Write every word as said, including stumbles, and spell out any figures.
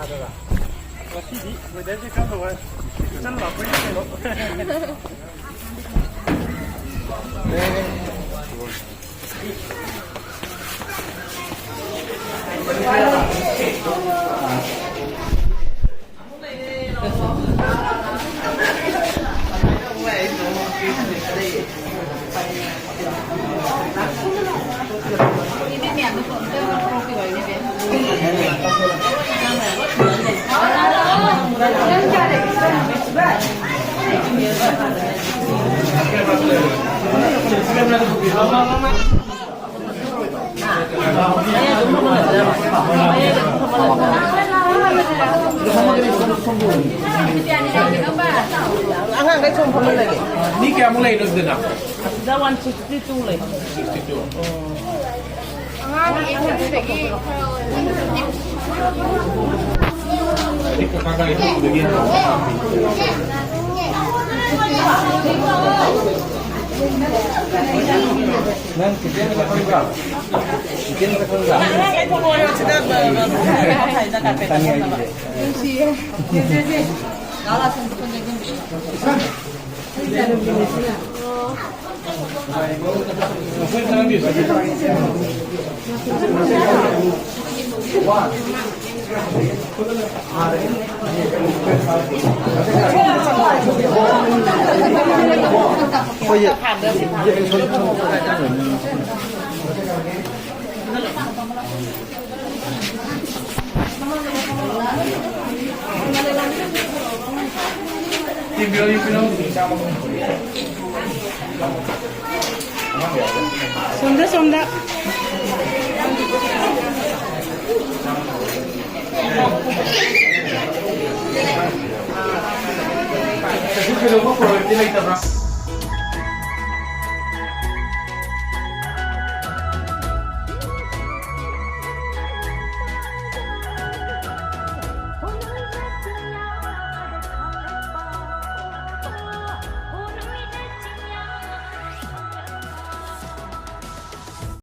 ꯉꯁꯤꯗꯤ ꯋꯦꯗꯔꯁꯦ ꯈꯔ ꯅꯨꯡꯉꯥꯏ꯫ ꯏꯆꯟ ꯂꯥꯛꯄꯩ ꯀꯩꯅꯣ꯫ ꯑꯉꯥꯡꯈꯩ ꯁꯣꯝ ꯐꯝꯍꯜꯂꯒꯦ꯫ ꯃꯤ ꯀꯌꯥꯃꯨꯛ ꯂꯩꯅꯣ ꯁꯤꯗꯅ? ꯑꯁꯤꯗ ꯋꯥꯟ ꯁꯤꯛꯁꯇꯤ ꯇꯨ ꯂꯩ꯫ Sixty two. ꯑꯉꯥꯡꯒꯤ ꯑꯦꯞꯁꯇꯒꯤ ꯈꯔ ꯅꯪ ꯀꯤꯆꯦꯟꯗ ꯈꯪꯕ꯭ꯔꯥ? ꯀꯤꯆꯦꯟꯗ ꯈꯪꯕ꯭ꯔꯥ? ꯈꯪꯉꯦ ꯑꯩꯁꯦ꯫ ꯁꯣꯝꯗ, ꯁꯣꯝꯗ꯫ ꯀꯩꯁꯨ ꯊꯣꯏꯗꯣꯛꯄ ꯄ꯭ꯔꯣꯕ꯭ꯂꯦꯝꯗꯤ ꯂꯩꯇꯕ꯭ꯔꯥ?